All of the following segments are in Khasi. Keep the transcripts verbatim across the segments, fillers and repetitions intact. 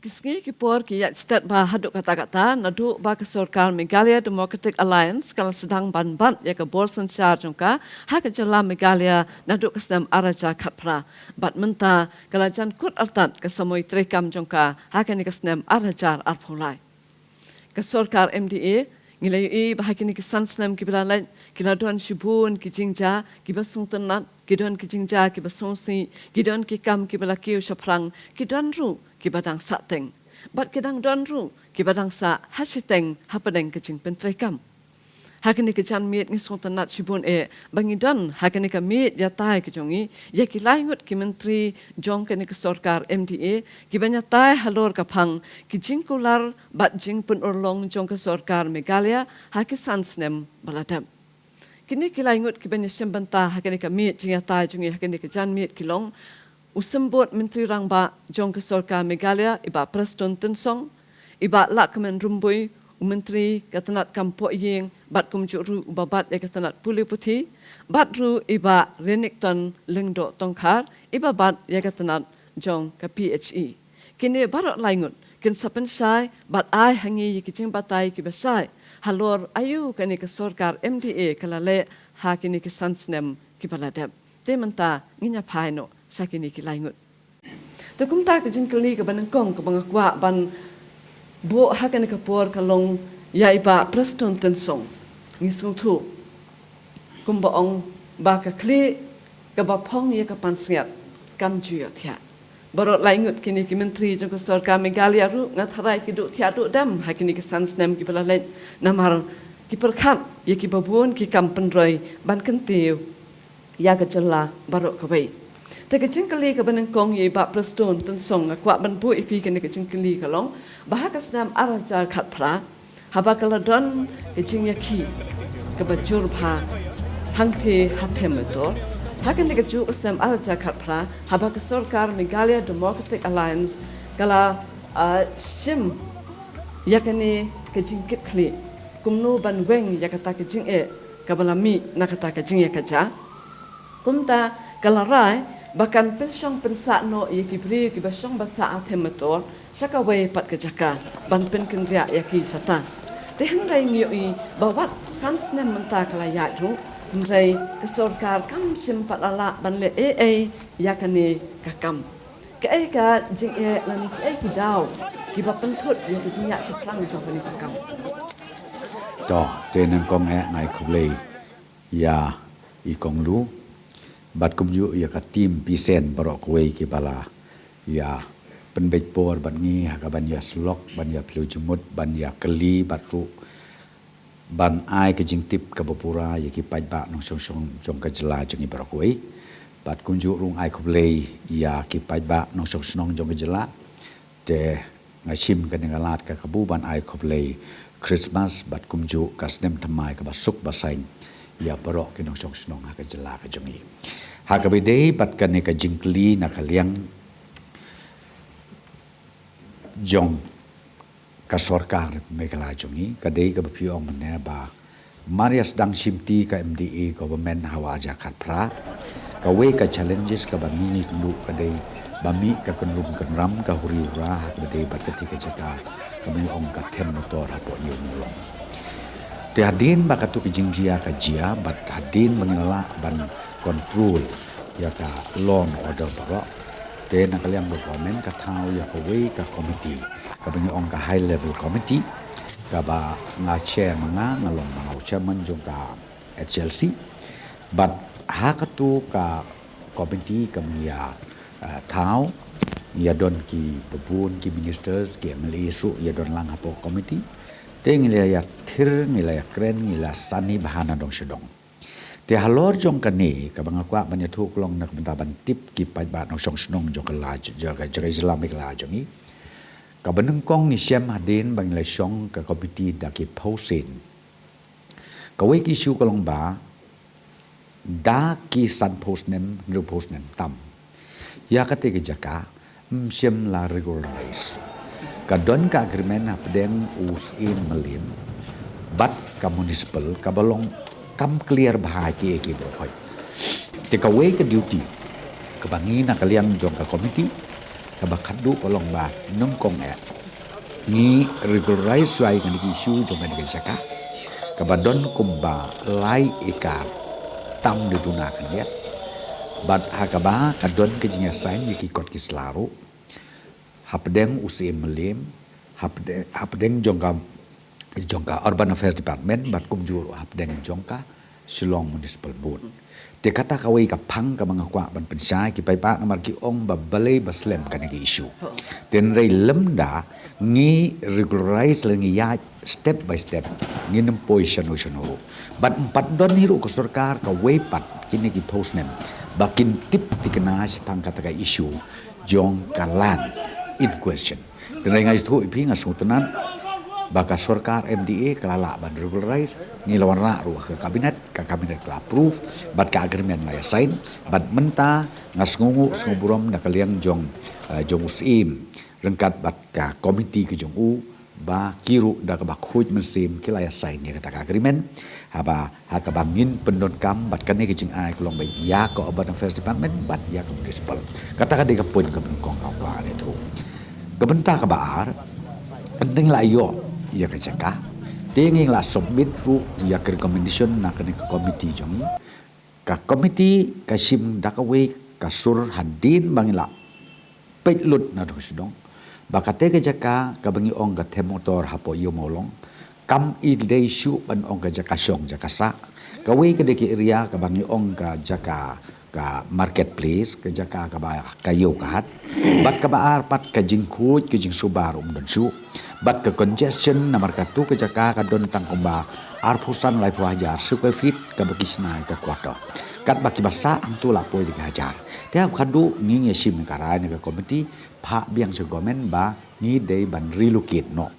Sngi ki por ki ïaid stet bha haduh katta katta naduh ba ka sorkar Meghalaya Democratic Alliance ka la sdang ban bat ïa ka bor synshar jong ka ha ka jylla Meghalaya naduh ka snem ar hajar khatphra. Bad mynta ka la jan kut artat ka samoi treikam jong ka ha kane ka snem ar hajar arphew lai. Ka sorkar M D A, ngi la ïohi ba ha kine ki san snem kiba la leit, ki la don shibun ki jingjia kiba sngewtynnat, ki don ki jingjia kiba sngewsih, ki don ki kam kiba la kiew shaphrang, ki don ruh kiba dang sahteng. Bad ki dang don ruh kiba dang sah ha shiteng hapdeng ka jingpyntreikam. Ha kane ka janmiet ngi sngewtynnat shibun eh ba ngi don ha kane ka miet ïatai ka jong ngi ïa ki lai ngut ki myntri jong kane ka sorkar M D A kiba ïatai halor ka phang ki jingkular bad jingpynurlong jong ka sorkar Meghalaya ha ki san snem ba la dep. Kine ki lai ngut kiba ïashim bynta ha kane ka miet jingïatai jong ngi ha kane ka janmiet ki long u Symbud Myntri Rangbah jong ka sorkar Meghalaya, i Bah Prestone Tynsong, i Bah Lahkmen Rymbui, u Myntri ka tnat kam pohïing bad kumjuh ruh uba bat ïa ka tnat pule puthi, bad ruh i Bah Renikton Lyngdoh Tongkhar, iba bat ïa ka tnat jong ka P H E. Kine baroh lai ngut kin sa pynshai bad ai ha ngi ïa ki jingbatai kiba shai halor aïu kane ka sorkar M D A ka la leh ha kine ki san snem kiba la dep. Te mynta ngin ïa phai noh sha kine ki lai ngut. Te kumta ka jingkylli kaba nyngkong kaba nga kwah ban buh ha kane ka por ka long ïa i Bah Prestone Tynsong. Ngi sngewthuh kumba ong ba ka khlieh kaba phong ïa ka pansngiat kam ju ïohthiah. Baroh lai ngut kine ki myntri jong ka sorkar Meghalaya ruh nga tharai ki duh thiah duh dem ha kine ki san snem kiba la leit namar ki pyrkhat ïa kiba bun ki kam pynroi ban kyntiew ïa ka jylla baroh kawei. Te ka jingkylli kaba nyngkong ïa i Bah Prestone Tynsong nga kwah ban buh ïa phi kane ka jingkylli ka long ba ha ka snem ar hajar khatphra haba ka la don ka jingïakhih kaba jur bha hangtei ha Them Metor, ha kane kajuh ka snem ar hajar khatphra haba ka sorkar Meghalaya Democratic Alliance ka la, ah, shim ïa kane ka jingkitkhlieh kumno ban weng ïa kata ka jingeh kaba la mih na kata ka jingïakajia. Kumta ka la rai ba kan pynshong pynsah noh ïa ki briew kiba shong ba sah ha Them Metor sha kawei pat ka jaka ban pynkynriah ïa ki shata. Te hynrei ngi ïohi ba wat san snem mynta ka la ïaid ruh, hynrei ka sorkar kam shym pat la lah ban leh ei ei ïa kane ka kam. Kaei ka jingeh lane kiei ki daw kiba pynthut ïa ka jingïaid shaphrang jong kane ka kam? To, te nyngkong eh nga ai khublei ïa i Kong Lu bad kumjuh ïa ka team Pisen baroh kawei kiba la ïa pynbeit por bad ngi ha kaban ïa syllok, ban ïa pynlong jingmut, ban ïa kylli bad ruh ban ai ka jingtip kaba pura ïa ki paidbah nongshong shnong jong ka jylla jong ngi baroh kawei. Bad kumjuh ruh nga ai khublei ïa ki paidbah nongshong shnong jong ka jylla. Te nga shim kane ka lad ka kabu ban ai khublei Christmas bad kumjuh ka snem thymmai kaba suk ba saiñ ïa baroh ki nongshong shnong ha ka jylla ka jong ngi. Ha kaba ïadei bad kane ka jingkylli na ka liang jong ka sorkar Meghalaya jong ngi, ka dei kaba phi ong mynne ba mar ïa sdang shimti ka M D A government ha u ar hajar khatphra, kawei ka challenges kaba ngi ïakynduh ka dei ba mih ka kynrum kynram, ka huri hura ha kaba ïadei bad kata ka jaka kaba ngi ong ka Them Metor hapoh Ïew Mawlong. Te hadien ba katu ka jingjia ka jia bad hadien ba ngi la lah ban control ïa ka law and order baroh, te na ka liang ka government ka thaw ïa kawei ka committee kaba ngi ong ka high level committee, kaba nga chair ma nga, nga long ma nga u chairman jong ka H L C. Bad ha katu ka committee kaba ngi ïa, eh, thaw, ïa don kiba bun ki ministers, ki M L A ruh ïa don lang hapoh committee. Te ngi la ïa thir, ngi la ïa kren, ngi la sani bha na dong sha dong. Te halor jong kane kaba nga kwah ban ïathuh ka long na ka bynta ban tip ki paidbah nongshong shnong jong ka la, jong ka, jong ka jylla Meghalaya jong ngi. Kaba nyngkong ngi shem hadien ba ngi la shong ka committee da ki phew sien. Kawei ka issue ka long ba da ki sanphew snem, hynriewphew snem tam, ïa kata ka jaka ym shym la regularize. Ka don ka agreement hapdeng u Syiem Mylliem bad ka municipal kaba long kam clear bha ïa kiei kiei baroh khoit. Te kawei ka duty kaba ngi na ka liang jong ka committee Kaba khatduh ka long ba nyngkong eh ngi regularize shuwa ïa kane ka issue jong kane ka jaka kaba don kumba lai ekar tam da duna khyndiat. Bad ha kaba ka don ka jingïasain ïa ki kot ki sla ruh hapdeng u Syiem Mylliem, hapdeng, hapdeng jong ka, jong ka Urban Affairs Department bad kumjuh ruh hapdeng jong ka Shillong Municipal Board. Te kata kawei ka phang kaba nga kwah ban pynshai ki paidbah namar ki ong ba balei ba slem kane ka issue. Te hynrei lymda ngi regularize lane ngi ïaid step by step, ngin ym poi shano shano ruh. Bad ym pat don hi ruh ka sorkar kawei pat kine ki phew snem ba kin tip thikna shaphang kata ka issue jong ka land in question. Te hynrei nga sngewthuh ïa phi, nga sngewtynnat ba ka sorkar M D A ka la lah ban regularize, ngi la wanrah ruh ha ka cabinet, ka cabinet ka la approve bad ka agreement la ïasain. Bad mynta nga sngewnguh sngewnguh burom na ka liang jong, eh, jong u Syiem ryngkat bad ka komiti ka jong u, ba ki ruh da kaba khuid mynsiem ki la ïasain ïa kata ka agreement. Haba ha kaba ngin pyndonkam bad kane ka jingai ka long ba ïa ka Urban Affairs Department bad ïa ka Municipal. Kata ka dei ka point kaba nyngkong kaba nga kwah ban ïathuh. Ka bynta kaba ar, hynrei ngi la ïoh ïa ka jaka, te ngi la submit ruh ïa ka recommendation na kane ka komiti jong ngi. Ka komiti ka shim da kawei ka sur hadien ba ngi la peit lut na dong sdong ba kata ka jaka kaba ngi ong ka them motor hapoh Ïew Mawlong kam i dei shuh ban ong ka jaka shong jaka sah. Kawei ka dei ka area kaba ngi ong ka jaka ka market place, ka jaka kaba ka ïew ka hat. Bad kaba ar pat ka jingkhuid ka jingsuba ruh ym don shuh. Bad ka congestion namar katu ka jaka ka don tang kumba arphew san laiphew hajar square feet kaba ki shna ïa ka quarter. Katba kiba sah hangtu la poi da ki hajar. Te haba khatduh ngi ïa shim ïa ka rai na ka komiti, phah biang sha government ba ngi dei ban relocate noh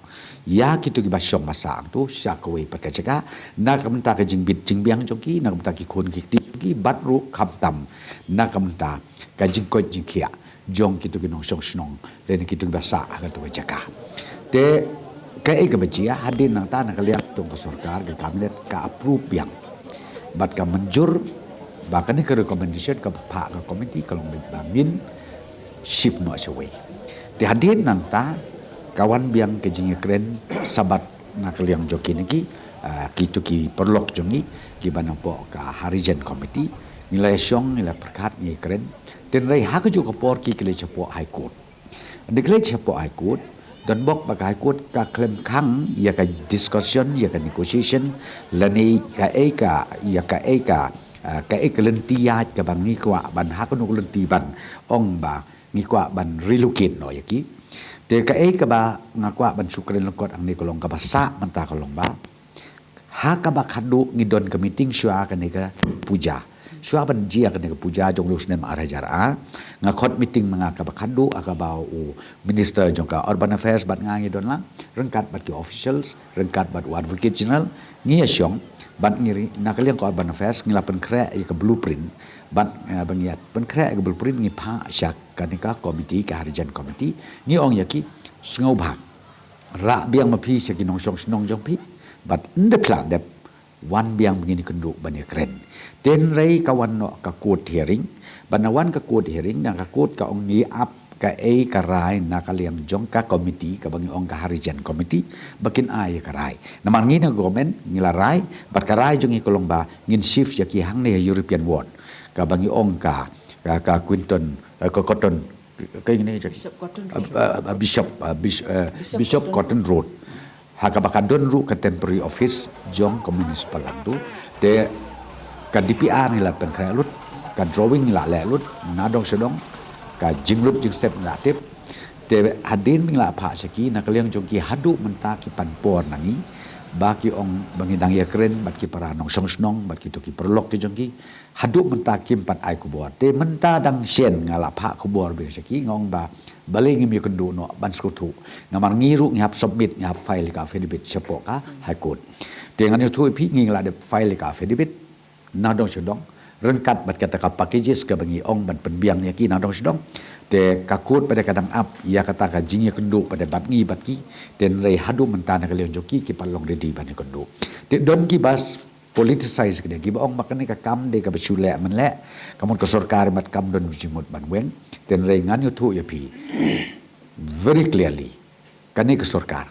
ïa kitu kiba shong ba sah hangtu sha kawei pat ka jaka, na ka bynta ka jingbit jingbiang jong ki, na ka bynta ki khun ki kti jong ki, bad ruh khamtam na ka bynta ka jingkoit jingkhiah jong kitu ki nongshong shnong lane kitu kiba sah ha katu ka jaka. Te kaei kaba jia, hadien nangta na ka liang jong ka sorkar, ka cabinet ka approve biang bad ka mynjur ba kane ka recommendation kaba phah ka komiti ka long ba ngin shift noh shawei. Te hadien nangta ka wan biang ka jingïakren shaphang na ka liang jong kine ki, ah, kitu ki paralok jong ngi kiba napoh ka Harijan Committee. Ngi la ïashong, ngi la pyrkhat, ngi ïakren. Te hynrei ha kajuh ka por ki la leit shapoh High Court. Haba ki la leit shapoh High Court, donbok ba ka High Court ka khlem khang ïa ka discussion, ïa ka negotiation lane kaei ka, ïa kaei ka, ah, kaei ka lynti ïaid kaba ngi kwah ban, ha kano ka lynti ban ong ba ngi kwah ban relocate noh ïa ki. Te kaei kaba nga kwah ban shu kren lyngkot hangne ka long kaba sah mynta ka long ba ha kaba khatduh ngi don ka meeting shuwa kane ka puja. Shuwa ban jia kane ka puja jong u snem ar hajar ar, nga khot meeting ma nga kaba khatduh ha kaba u Minister jong ka Urban Affairs bad nga ngi don lang ryngkat bad ki officials, ryngkat bad u Advocate General, ngi ïashong bad ngi ri-, na ka liang ka Urban Affairs ngi la pynkhreh ïa ka blueprint bad, eh, ba ngi ïa pynkhreh ïa ka blueprint ngi phah sha kane ka komiti, ka Harijan Committee, ngi ong ïa ki, sngewbha rah biang ma phi sha ki nongshong shnong jong phi bad ynda phi la dep wan biang ba ngin ïakynduh ban ïakren. Te hynrei ka wan noh ka court hearing, bad na wan ka court hearing, na ka court ka ong ngi ap kaei ka rai na ka liang jong ka komiti kaba ngi ong ka Harijan Committee ba kin ai ïa ka rai. Namar ngi na government ngi la rai bad ka rai jong ngi ka long ba ngin shift ïa ki hangne ha European Ward kaba ngi ong ka, ka, ka Quinton, eh, ka Cotton, ka, ka ine, Bishop Cotton Road. Ah, ah, Bishop, ah, Bish-, eh, Bishop Bishop Cotton Cotton Road. Ha kaba ka don ruh ka temporary office jong ka municipal hangtu. Te ka D P R ngi la pynkhreh lut, ka drawing ngi la leh lut, na dong sha dong, ka jinglut jingsep ngi la tip. Te hadien ba ngi la phah sha ki, na ka liang jong ki haduh mynta ki pan por na ngi ba ki ong ba ngi dang ïakren bad ki para nongshong shnong bad kito ki paralok ki jong ki. Haduh mynta kim pat ai khubor. Te mynta dang shen nga la phah khubor biang sha ki, nga ong ba balei ngim ïakynduh noh ban sngewthuh. Namar ngi ruh ngi hap submit, ngi hap file ka affidavit shapoh ka High Court. Te ngan ïathuh ïa phi, ngi la dep file ka affidavit na dong sha dong ryngkat bad kata ka packages kaba ngi ong ban pynbiang ïa ki na dong sha dong. Te ka court pat ka dang ap ïa kata ka jingïakynduh pat bad ngi bad ki. Te hynrei haduh mynta na ka liang jong ki ki pat long ready ban ïakynduh. Te don ki bas politicize kane, kiba ong ba kane ka kam dei kaba shu leh mynleh, ka mut ka sorkar mat kam don jingmut ban weng. Hynrei ngan ïathuh ïa phi very clearly, kane ka sorkar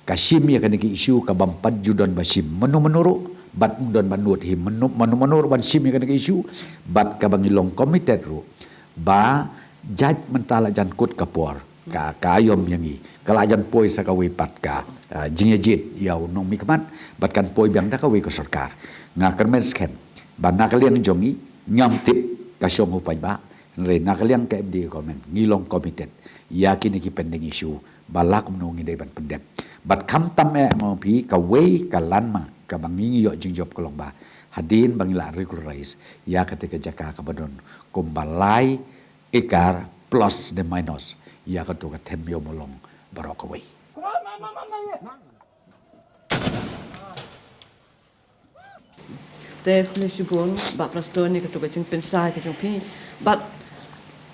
ka shim ïa kane ka issue, ka bym pat ju don ba shim mano mano ruh, bad ym don ba nud hi mano mano ruh ban shim ïa kane ka issue. Bad kaba ngi long committed ruh ba jait mynta la jan kut ka por, ka, ka aïom ïa ngi, ka la jan poi sa kawei pat ka, ah, jingïajied ïa u nongmihkhmat, bad kan poi biang da kawei ka sorkar. Nga kyrmen skhem ba na ka liang jong ngi, ngam tip ka shong u paidbah, hynrei na ka liang ka M D A government ngi long committed ïa kine ki pending issue, ba la kumno ngi dei ban pyndep. Bad khamtam eh mo phi, kawei ka landmark kaba ngi ngi ïoh jingjop ka long ba hadien ba ngi la regularize ïa kata ka jaka kaba don kumba lai ekar plus de minus ïa katu ka them ïew molong baroh kawei. Te khublei shibun Bah Prestone ïa katu ka jingpynshai ka jong phi. Bad,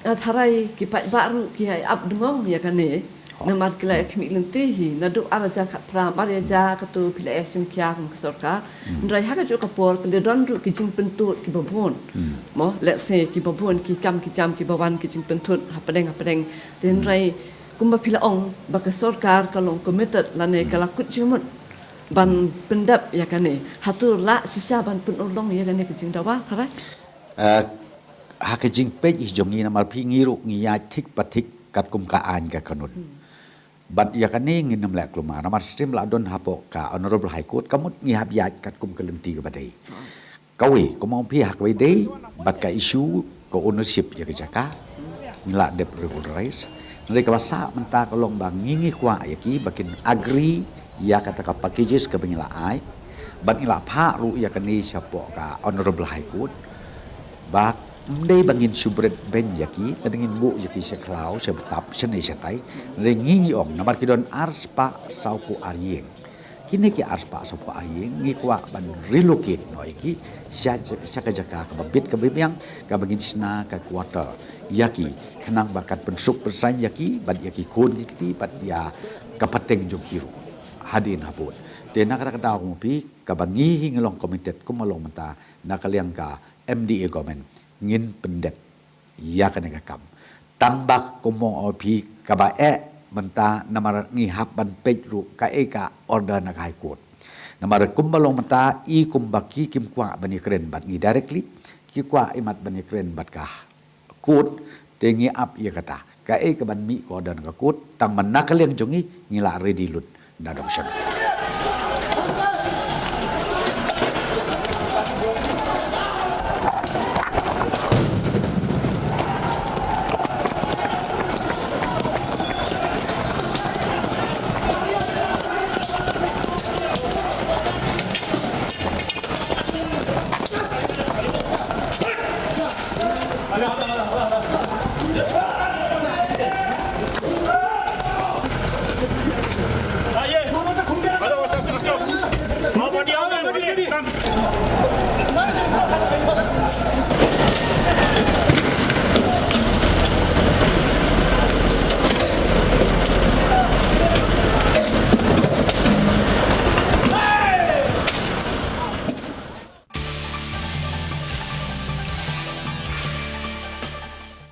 ah, tharai ki paidbah ruh ki ïai ap dngong ïa kane. Namar ki la ïa khmih lynti hi naduh ar hajar khatphra, ar hajar katu phi la ïa shim khia kum ka sorkar. Hynrei ha kajuh ka por ki la don ruh ki jingpyntud kiba bun. Mo, let's say kiba bun ki kam ki jam kiba wan ki jingpyntud hapdeng hapdeng. Te hynrei kumba phi la ong ba ka sorkar ka long committed lane ka la kut jingmut ban pyndep ïa kane. Hato lah shisha ban pynurlong ïa kane ka jingdawa, tharai? Eh, ha ka jingpeit hi jong ngi namar phi ngi ruh ngi ïaid thik pa thik katkum ka aiñ ka kanun. Bad ïa kane ngin ym leh kulmar namar shim la don hapoh ka Honorable High Court, ka mut ngi hap ïaid katkum ka lynti kaba dei. Kawei, kumba ong phi ha kawei dei bad ka issue ka ownership ïa ka jaka, ngi la dep regularize. Hynrei kaba sah mynta ka long ba ngi ngi kwah ïa ki ba kin agree ïa kata ka packages kaba ngi la ai. Bad ngi la phah ruh ïa kane shapoh ka Honorable High Court ba ym dei ba ngin shu bret beiñ ïa ki, lada ngin buh ïa ki sha khlaw, sha btap, shane shatai. Hynrei ngi ngi ong namar ki don arspah sawphew ar ïing. Kine ki arspah sawphew ar ïing ngi kwah ban relocate noh ïa ki sha, sha ka jaka kaba bit kaba biang, kaba ngin shna ka quarter ïa ki, khnang ba kan pynsuk pynsaiñ ïa ki bad ïa ki khun ki kti bad ïa ka pateng jong ki ruh hadien habud. Te na kata ka daw mo phi, kaba ngi hi ngi long committed kumba long mynta na ka liang ka M D A government ngin pyndep ïa kane ka kam. Tang ba kumba ong phi kaba eh mynta namar ngi hap ban peit ruh kaei ka order na ka High Court. Namar kumba long mynta i kumba ki kim kwah ban ïakren bad ngi directly, ki kwah imat ban ïakren bad ka court, te ngi ap ïa kata. Kaei kaban mih ka order na ka court, tang ba na ka liang jong ngi ngi la ready lut. Nadong shen.